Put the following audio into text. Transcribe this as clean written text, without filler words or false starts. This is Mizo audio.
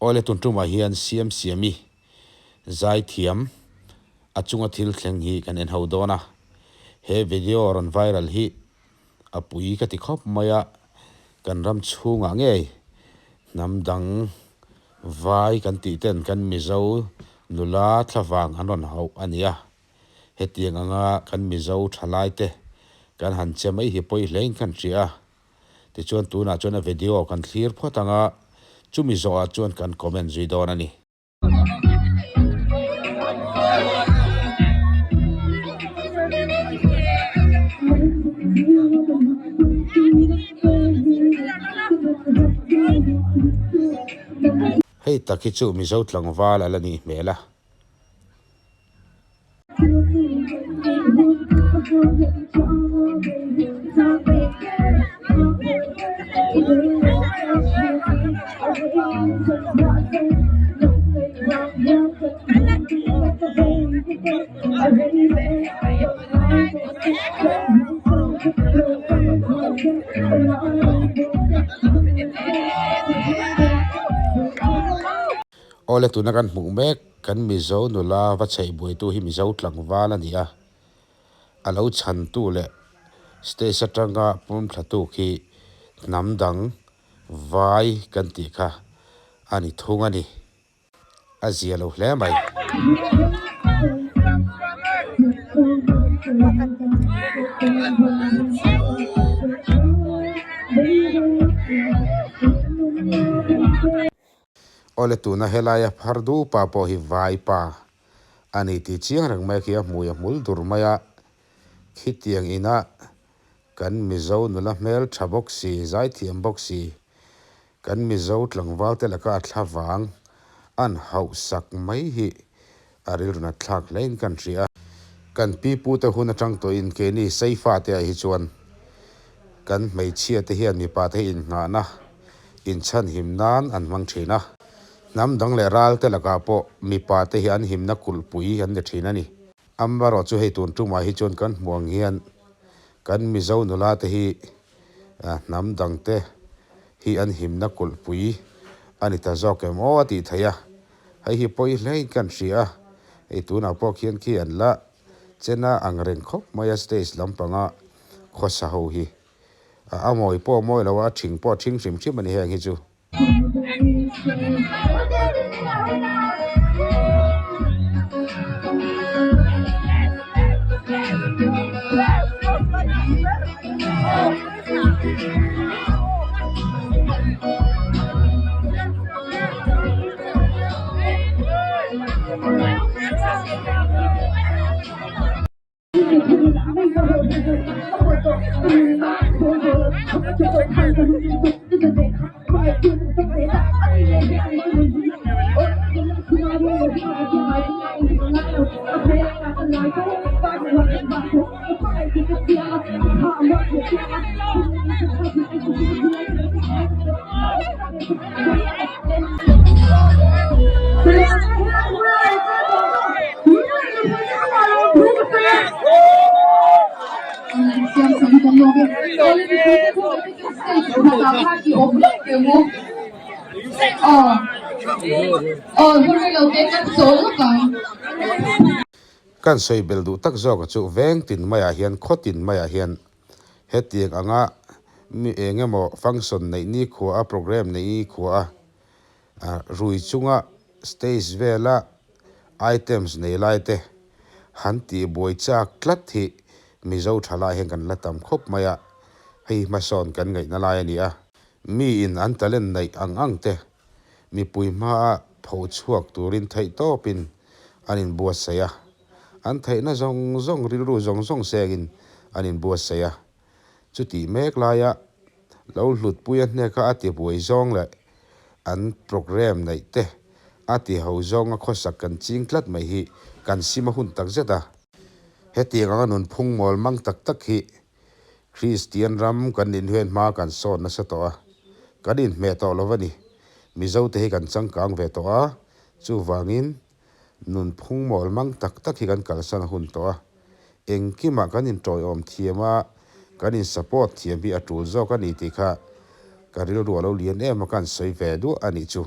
Awle tun tumah hian Siamsiami zaithiam a chunga thil thleng hi kan en ho dawn a, he video rawn viral hi a pui ka ti khawp mai a, kan ram chhungah ngei hnam dang vai kan tih ten kan Mizo nula thlavang an rawn hauh a ni a, hetiang anga kan Mizo thalai te kan han che mai hi pawi hlein kan hria a. Tichuan tunah chuan a video kan thlir phawt ang a, chumi zawhah chuan kan comment zui dawn a ni. Hei tak hi chu Mizo tlangval a la nih hmel a. Awle tuna kan hmuh mek. Kan Mizo nula va chheih buaitu hi Mizo tlangval a ni a, a lo chhantu leh stage atanga pawm thlatu khi hnam dang vai kan tih kha a ni thung a ni. A zia lo hle mai. Awle tuna helaia phar dupa pawh hi vaipa a ni tih chiang reng mai khi a hmui a hmul dur mai a, khitiang ina kan Mizo nula hmel tha bawk si, zaithiam bawk si, kan Mizo tlangval te laka a thla vang an hauhsak mai hi a rilru nat thlak hlein kan hria. Kan pipu te hun atang tawhin keini Seifa te ah hi chuan kan hmeichhia te hian mipa te hi innghahna, inchhanhim nan an hmang thin a. Hnam dang leh ral te lakah pawh mipa te hi an himna kulhpui an ni thin a ni. Amaherawh chu hei tun tumah hi chuan kan hmuh ang hian kan Mizo nula te hi hnam dang te hi an himna kulhpui a ni ta zawk em aw a tih theih a. Hei hi pawi hlein kan hria a, hei tunah pawh khian khi an la chena ang reng khawp mai a stage lampanga khawsa ho hi. A mawi pawh a mawi lo a, a thing pawh a thing hrim hrim a ni heng hi chu. Kan sawi bel duh tak zawk chu veng tin maiah hian khaw tin maiah hian hetiang anga mi eng emaw function neih ni khua a programme neih ni khua a rui chunga stage vela items nei lai te han tih buai chak tlat hi Mizo thalai hian kan la tam khawp mai a, hei hmasawn kan ngaihna lai a ni a, miin an talent neih ang ang te mipui hmaa pho chhuak turin theih tawpin an inbuatsaih a, an theihna zawng zawng rilru zawng zawng sengin an inbuatsaih a. Chutih mek laia lo hlutpui a hneka a tibuai zawng leh an programme neih te a tiho zawnga khawsak kan ching tlat mai hi kan sim a hun tak zet a. Hetiang anga nunphung mawl mang tak tak hi Kristian ram kan inhuian hma kan sawn nasa tawh a, kan inhmeh tawh lo a ni. Mizote hi kan changkang ve tawh a, chuvangin nunphung mawl mang tak tak hi kan kalsan a hun tawh a. Engkimah kan intawiawm thiam a, kan in-support thiam hi a tul zawk a ni tih kha ka rilru a lo lian em a, ka han sawi ve duah a nih chu.